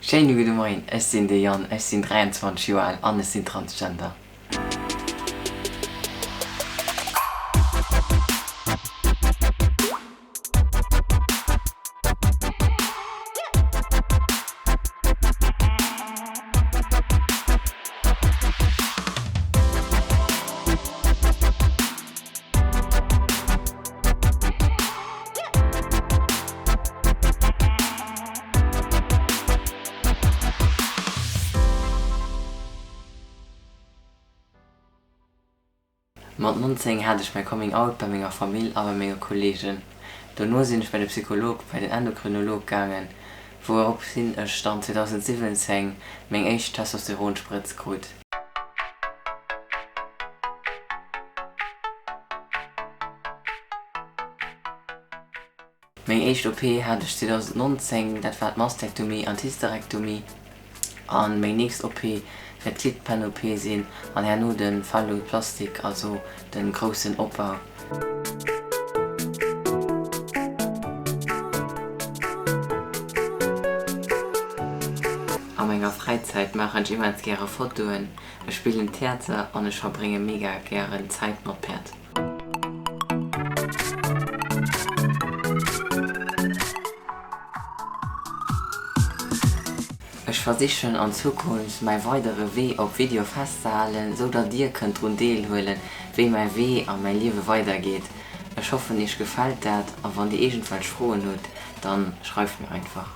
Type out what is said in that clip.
Schéine gudde Moien, ech sinn de Yann, ech sinn 23 Joer al an ech sinn Transgender. Mat 19 hat ech mäi Coming Out bei menger Famill a bei menge Kolleegen. Dono sinn ech bei de Psycholog, bei den Endokrinolog gaangen, wouropshin ech dann 2017 meng éischt Testosteronsprëtz krut. Meng éischt OP hat ech 2019, dat war d'Mastektomie an d'Hysterektomie. An meng nächst OP wäert d'Clit-Pen-OP sinn an herno de Phalloplastik, also de groussen Opbau. A menger Fräizäit maachen ech immens gäre Fotoen, ech spillen Theater an ech verbrénge mega gären Zäit mat Päerd. Ech versichen an Zukunft mäi weidere Wee op Video festzehalen, sou datt dir kënnt drun deelhuelen, wéi mäi Wee a mäi Liewe weidergeet. Ech hoffen iech gefält dat a wann dir iergendwelch Froen hutt, dann schreift mir einfach.